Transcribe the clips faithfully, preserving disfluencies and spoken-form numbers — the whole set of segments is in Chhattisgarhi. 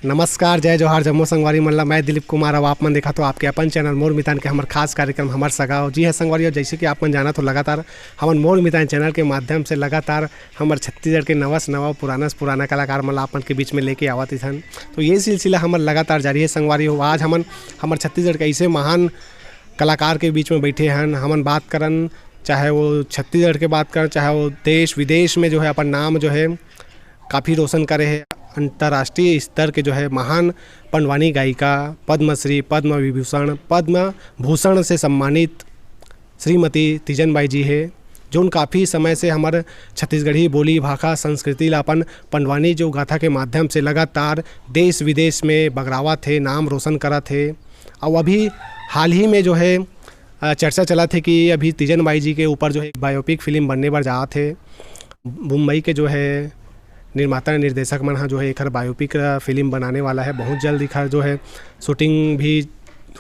नमस्कार, जय जोहार, जम्मो संगवारी मन ला। मैं दिलीप कुमार, अब आप मन देखत हो आपके अपन चैनल मोर मितान के हमर खास कार्यक्रम हमर सगा हो। जी हाँ संगवारी हो, जैसे कि आप मन जानत हो, लगातार हमन मोर मितान चैनल के माध्यम से लगातार हमर छत्तीसगढ़ के नवा से नवा, पुराना से पुराना कलाकार मन ला आप मन के बीच में लेके आवत हन। तो ये सिलसिला हमर लगातार जारी है संगवारी हो। आज हमन हमर छत्तीसगढ़ के ऐसे महान कलाकार के बीच में बैठे हन, हमन बात करन, चाहे वो छत्तीसगढ़ के बात करन, चाहे वो देश विदेश में जो है अपन नाम जो है काफ़ी रोशन करे है। अंतर्राष्ट्रीय स्तर के जो है महान पंडवानी गायिका, पद्मश्री, पद्म विभूषण, पद्म भूषण से सम्मानित श्रीमती तीजन बाई जी है, जोन काफ़ी समय से हमर छत्तीसगढ़ी बोली, भाखा, संस्कृति ला अपन पंडवानी जो गाथा के माध्यम से लगातार देश विदेश में बगरावत है, नाम रोशन करत है। और अभी हाल ही में जो है, अ, चर्चा चलत है कि अभी तीजन बाई जी के ऊपर जो है बायोपिक फिल्म बनने बर जात है। मुंबई के जो है निर्माता निर्देशक मन हा जो है एकर बायोपिक फिल्म बनाने वाला है। बहुत जल्द एकर जो है शूटिंग भी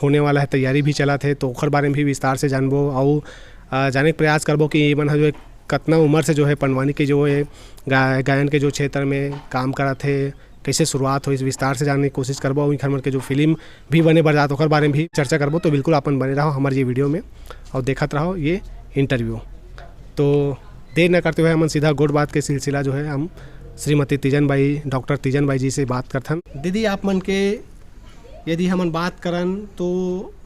होने वाला है, तैयारी भी चलत है, तो ओकर बारे में भी विस्तार से जानबो। और, अ, जाने के प्रयास करबो कि ये मन हा जो है कतना उम्र से जो है पंडवानी के जो है गा-, गायन के जो क्षेत्र में काम करत है, कैसे शुरुआत होइस, विस्तार से जानने की कोशिश करबो। और इनकर मन के जो फिल्म भी बने बर जात, ओकर बारे में भी चर्चा करबो। तो बिल्कुल अपन बने रहो हमारे ये वीडियो में और देखत रहो ये इंटरव्यू। तो देर न करते हुए हमन सीधा गोठ बात के सिलसिला जो है हम श्रीमती तीजन बाई, डॉक्टर तीजन बाई जी से बात करथन। दीदी, आप मन के यदि हमन बात करन तो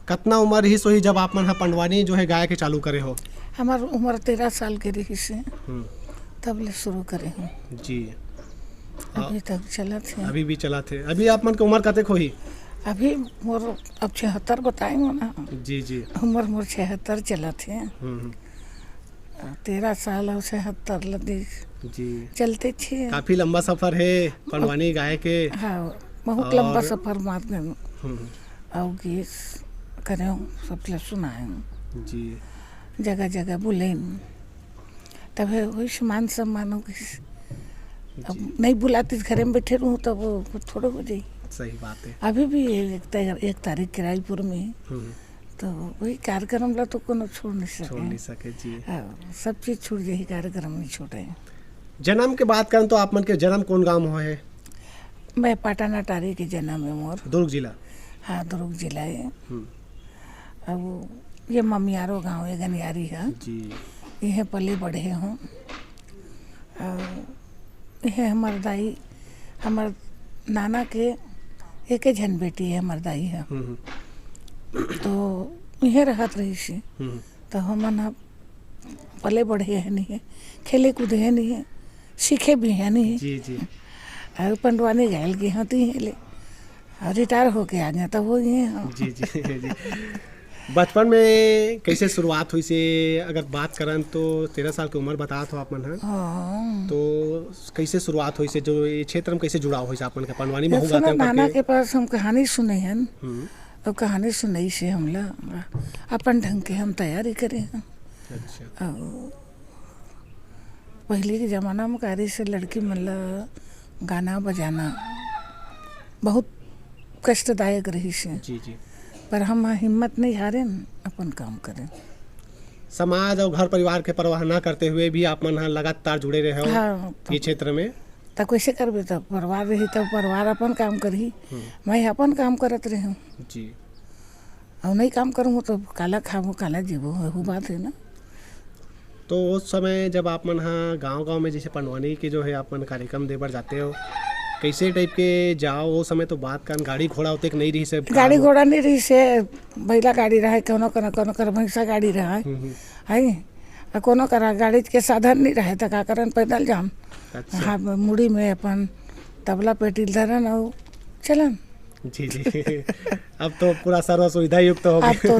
कतना उम्र ही सोही जब आप मन ह पंडवानी जो है गाय के चालू करे हो? हमार उम्र तेरह साल के रहिस हे, हम्म। तब ले शुरू करे हूँ। जी। अभी आ, तक चलत है। अभी भी चलत है। अभी आप मन के उम्र कतेक होही? अभी मोर अब छिहत्तर बताए हो ना। जी, जी। उम्र मोर छिहत्तर चलत है। हम्म, हम्म। तेरह साल और छिहत्तर लदिस। जी। चलते छे। काफी लंबा सफर है पंडवानी गाय के। हाँ, बहुत और लंबा सफर मार गए। हम्म। और गीत करे, सबला सुनाए। जी। जगह जगह बुलेन। तब वही मान सम्मान हो गइस। अब जी। नहीं बुलाती, घरे में बैठे रहूँ, तब वो थोड़े हो जाई। सही बात है। अभी भी एक तार-, एक तारीख के रायपुर में, हम्म। तो वही कार्यक्रम ला तो कोनो छोड़ नहीं सके। छोड़ नहीं सके, जी। हाँ, सब चीज छूट जाही, कार्यक्रम नहीं छूटे। जन्म के बात करन तो आप मन के जन्म कौन गांव में होए है? मैं पाटन अटारी के जन्म है मोर। दुर्ग जिला? हाँ, दुर्ग जिला है। हम्म। अब ये ममियारो गांव है, गनियारी है। जी। इहे पले बढ़े हूँ। और इहे हमर दाई, हमर नाना के एके झन बेटी है हमर दाई है। हम्म, हम्म। तो इहे रहत रहिस हे। हम्म। तो हमन ह पले बढ़े है नहीं है, खेले कूदे है नहीं है, सीखे भी है नहीं है। जी, जी। और पंडवानी गायल के हती है ले। और रिटायर होके आ गया, तब हो गए हम। जी, जी, जी। बचपन में कैसे शुरुआत होइस हे, अगर बात करन तो तेरह साल की उम्र बतात हो आप मन ह। हाँ। तो कैसे शुरुआत होइस हे, जो ये क्षेत्र में कैसे जुड़ाव होइस हे आप मन के, पंडवानी में जब होगा सुना तो नाना करके? के पास हम कहानी सुने हन, हम्म। और कहानी सुनइस हे हमला, अपन ढंग के हम तैयारी करे हन। अच्छा। और पहले के जमाना में कारी से लड़की मन ला गाना बजाना बहुत कष्टदायक रहिस हे। जी, जी। पर हम हिम्मत नहीं हारेन, अपन काम करेन। समाज और घर परिवार के परवाह ना करते हुए भी आप मन ह लगातार जुड़े रहे हो हाँ, ये क्षेत्र में। तब कैसे करबे? तब परिवार रही, तब परिवार अपन काम करही। हम्म। मैं अपन काम करत रहे हूँ। जी। और नहीं काम करूँ तो काला खाबो, काला जीबो, वो बात है ना। तो उस समय जब आप मन ह गांव-गांव में जैसे पंडवानी के जो है आप मन कार्यक्रम दे बर जाते हो, कैसे टाइप के जाओ? उस समय तो बात करन, गाड़ी घोड़ा ओतेक नहीं रहिस हे। गाड़ी घोड़ा नहीं रहिस हे, बैला गाड़ी रहे, कोनो, कोनो, कोनो कर भैंसा गाड़ी रहे, हम्म, हम्म। है, आ कोनो करा गाड़ी के साधन नहीं रहे, तो का करन, पैदल जाम। अच्छा। हाँ, मुड़ी में अपन तबला पेटी धरन और चलन। जी, जी। अब तो पूरा सर्व सुविधा युक्त हो अब गया। तो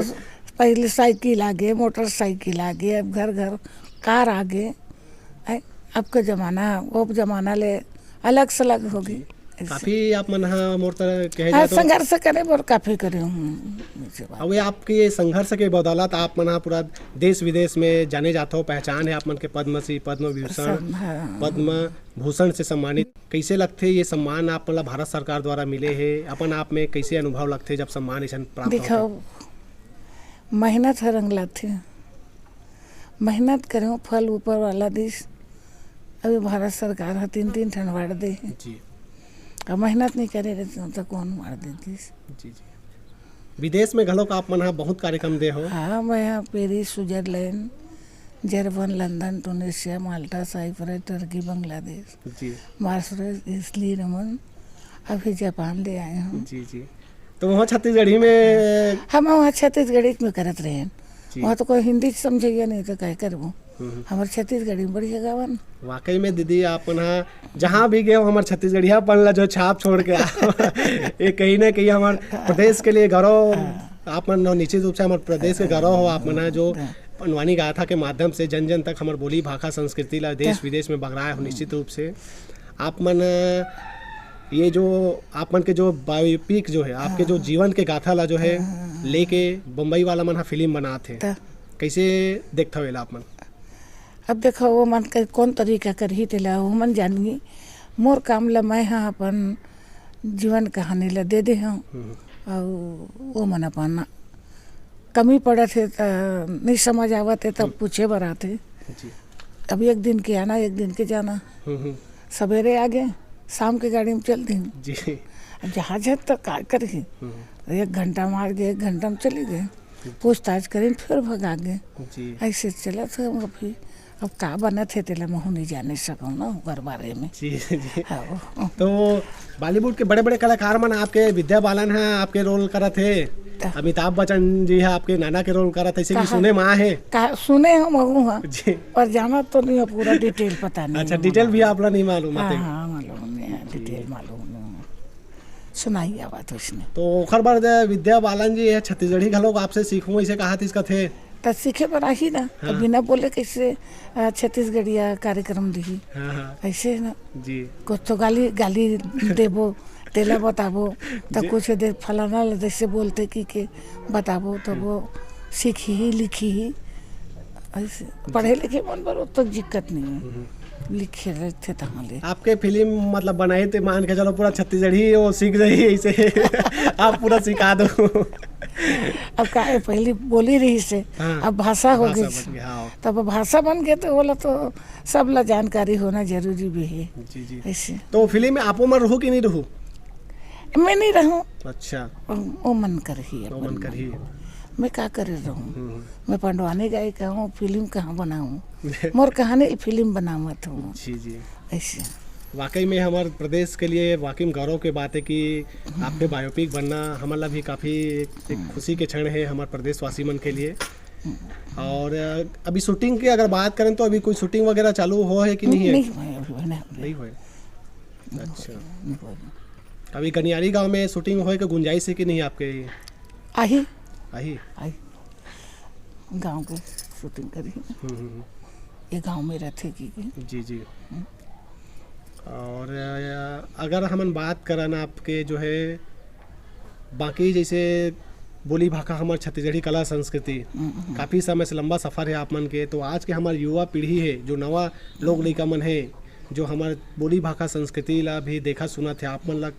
पहले साइकिल आ गए, मोटरसाइकिल आ गए, अब घर घर कार आ गए। ऐ, अब के जमाना, वो जमाना ले अलग से अलग हो गई। जी। ऐसे। काफी आप मन ह मोर तरह कहे हाँ, जाए तो संघर्ष करे बर काफी करे हूँ, ऐसे बात। अब ये आपके ये संघर्ष के बदौलत आप मन ह पूरा देश विदेश में जाने जात हो, पहचान है आप मन के पद्मश्री, पद्म विभूषण, सब, हाँ। पद्म भूषण से सम्मानित। कैसे लगथे ये सम्मान आप मन ला भारत सरकार द्वारा मिले हे? अपन आप में कैसे अनुभव लगथे जब सम्मान ऐसन प्राप्त देखो, होथे? मेहनत ह रंग लाथे। मेहनत करेंव, फल ऊपर वाला दिस। अभी भारत सरकार ह तीन, तीन ठन award दे हे। जी। का मेहनत नहीं करे रहते तो कौन मार देतीस? जी जी। विदेश में घलोक आप मन ह बहुत कार्यक्रम दे हो। हाँ, मैं यहाँ पेरिस, स्विट्जरलैंड, जर्मन, लंदन, टूनेशिया, माल्टा, साइप्रस, टर्की, बांग्लादेश, जी मार्शल, इसलिए नमन, अभी जापान ले आए हूँ। जी जी। तो वहाँ छत्तीसगढ़ी में हम वहाँ छत्तीसगढ़ी में करत रहे हैं। जी। वहाँ तो कोई हिंदी समझेगा नहीं तो क्या करबो। हम्म। हमारे छत्तीसगढ़ी में बढ़िया गावन। वाकई में दीदी, आप मन ह जहाँ भी गए हो, हमारे छत्तीसगढ़ियापन ला जो छाप छोड़ के आओ, ये कहीं ना कहीं हमारे प्रदेश के लिए गौरव। आप मन निश्चित रूप से हमारे प्रदेश के गौरव हो। आप मन ह जो पंडवानी गाथा के माध्यम से जन जन तक हमारे बोली भाखा संस्कृति ला देश विदेश में बगराए हो, निश्चित रूप से आप मन ह ये जो आप मन के जो बायोपिक जो है, आपके जो जीवन के गाथा ला जो है लेके बम्बई वाला मन ह फिल्म बनात हे, त कैसे देखथव एला आप मन? अब देखो, वो मन के कौन तरीका करही तेला वो मन जानही। मोर काम ला मैं ह अपन जीवन कहानी ला दे दे हूँ। हम्म। और वो मन अपन कमी पड़त हे त नहीं समझ आवत हे तब पूछे बर आथे। जी अब एक दिन के आना, एक दिन के जाना। हम्म हम्म। सवेरे आ गए, शाम के गाड़ी में चल दी। जी अब जहाँ जाए तो का करही? हम्म। एक घंटा में आ गए, एक घंटा में चली गए, पूछताछ करें फिर भगा गए। जी ऐसे चलत हे। अभी अब का बनत हे तेला महू नहीं जाने सकूँ ना ओकर बारे में। जी जी। हाँ। तो बॉलीवुड के बड़े बड़े कलाकार मन आपके, विद्या बालन है आपके रोल करत हे, त- अमिताभ बच्चन जी है आपके नाना के रोल करत हे, ऐसे भी कहाँ? सुने में आए हे। का सुने हम महू हाँ, जी पर जाना तो नहीं है, पूरा डिटेल पता नहीं अच्छा, है डिटेल मोला। भी आप ला नहीं मालूम हाँ आते। हाँ, मालूम नहीं है, डिटेल मालूम नहीं है। सुनाई आवत उसने। तो ओखर बाद विद्या बालन जी है छत्तीसगढ़ी घलोक आपसे सीखूं ऐसे कहा थी इसका थे। त सीखे बर आही ना, त हाँ। बिना बोले कैसे अ, छत्तीसगढ़िया कार्यक्रम दिही? हाँ हाँ ऐसे ना, जी कुछ तो गाली गाली देबो, तेला बताबो, त जी। कुछ दे फलाना ला जैसे बोलते कि के बताबो, तो वो सीखी ही लिखी ही। ऐसे पढ़े लिखे मन बर तो दिक्कत नहीं है, लिखे रहते तहाँ ले। आपके फिल्म मतलब बनाई तो मान के चलो पूरा छत्तीसगढ़ी वो सीख जाही ऐसे। आप पूरा सिखा दो। अब का है, पहली बोली रही से, हाँ। अब भाषा हो भाषा गई बन से। गई, हाँ। तब भाषा बन गए तो बोला तो सब ला जानकारी होना जरूरी भी है। जी जी। ऐसे तो फिल्म में आपो मन रहू कि नहीं रहू? मैं नहीं रहूँ, अच्छा। वो मन कर ही तो अपन मन कर ही। मैं का करे रहूँ? हम्म, मैं पंडवानी गायिका हूँ, फिल्म कहाँ बनाऊँ? मोर कहानी फिल्म बनावत हूँ जी जी। ऐसे। वाकई में हमारे प्रदेश के लिए वाकई में गौरव के बात है कि आपके बायोपिक बनना हमारा भी काफ़ी एक, एक खुशी के क्षण है हमारे प्रदेशवासी मन के लिए। और अ, अभी शूटिंग की अगर बात करें तो अभी कोई शूटिंग वगैरह चालू हो है कि नहीं है? नहीं हुए अभी, नहीं हुए। नहीं हुए। अच्छा। नहीं हुए। अभी गनियारी गांव में शूटिंग होए के गुंजाइश है कि नहीं आपके? आही आही। आई गांव के शूटिंग करी, हम्म, हम्म, हम्म। ये गांव में रहते कि कि जी जी। और अ, अगर हमन बात करन आपके जो है बाकी जैसे बोली भाखा हमार छत्तीसगढ़ी कला संस्कृति काफ़ी समय से लंबा सफ़र है आप मन के, तो आज के हमार युवा पीढ़ी है जो नवा लोग लइका मन है जो हमार बोली भाखा संस्कृति ला भी देखा सुनत है आप मन ला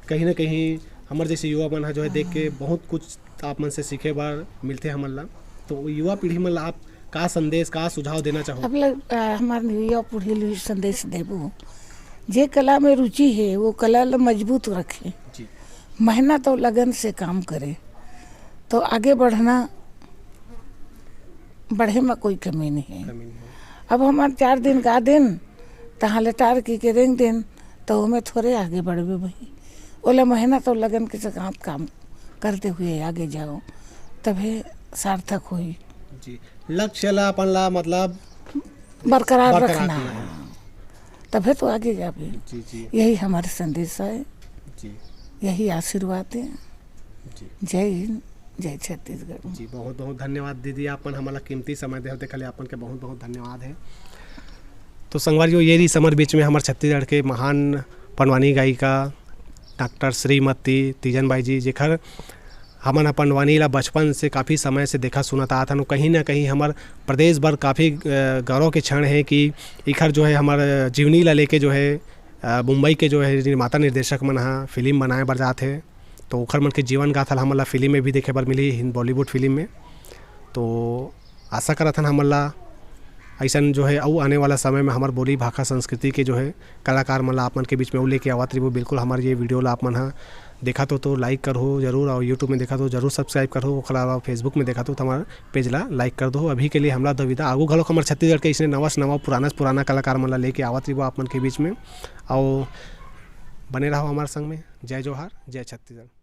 कहीं ना कहीं हमार जैसे युवा मन है जो है देख के बहुत कुछ आप मन से सीखे बर मिलते हमन ला। तो युवा पीढ़ी मन ला आप का संदेश का सुझाव देना चाहो? अब लग- आ, हमार युवा पीढ़ी ला संदेश देबो, जे कला में रुचि है वो कला ला मजबूत रखे, जी मेहनत और लगन से काम करे तो आगे बढ़ना, बढ़े में कोई कमी नहीं है। कमी नहीं है। अब हमार चार दिन का दिन तहाँ ले टार की के रेंग दिन तो ओमे थोड़े आगे बढ़बे भाई, ओला मेहनत और लगन के साथ काम करते हुए आगे जाओ, तभे सार्थक होई। जी। लक्ष्य ला अपन ला मतलब बरकरार बरकरार रखना रखना है, तभे तो आगे जाबे। जी जी यही हमारा संदेश है, जी यही आशीर्वाद है। जी। जय हिंद, जय छत्तीसगढ़। जी, बहुत बहुत धन्यवाद दीदी, आपन हमला कीमती समय देव, तेखर ले आपन के बहुत बहुत धन्यवाद है। तो संगवारियों, ये रही हमर बीच में हमर छत्तीसगढ़ के महान पंडवानी गायिका डॉक्टर श्रीमती तीजन बाई जी, जेखर हमन ह पंडवानी ला बचपन से काफ़ी समय से देखा सुनत आत हन। कहीं ना कहीं हमर प्रदेश बर काफ़ी अ, गौरव के क्षण है कि इखर जो है हमर जीवनी ला लेके जो है अ, मुंबई के जो है निर्माता निर्देशक मन ह फिल्म बनाए बर जात हे। तो ओखर मन के जीवन गाथा ला हमन ला फिल्म में भी देखे बर मिली, हिंद बॉलीवुड फिल्म में। तो आशा करत हन हमन ला अइसन जो है अउ आने वाला समय में हमर बोली भाखा संस्कृति के जो है कलाकार मन ला आप मन के बीच में अउ लेके आवत रहिबो। बिल्कुल हमर ये video ला आप मन ह देखत हो तो like करहु जरूर, और YouTube में देखत हो जरूर subscribe करहु, ओकर अलावा Facebook में देखत हो तो हमर page ला like कर दो। अभी के लिए हमला दो विदा, आगू घलोक हमर छत्तीसगढ़ के इसने नवा से नवा पुराना से पुराना कलाकार मन ला लेके आवत रहिबो आप मन के बीच में। और बने रहो हमारे संग में। जय जोहार, जय छत्तीसगढ़।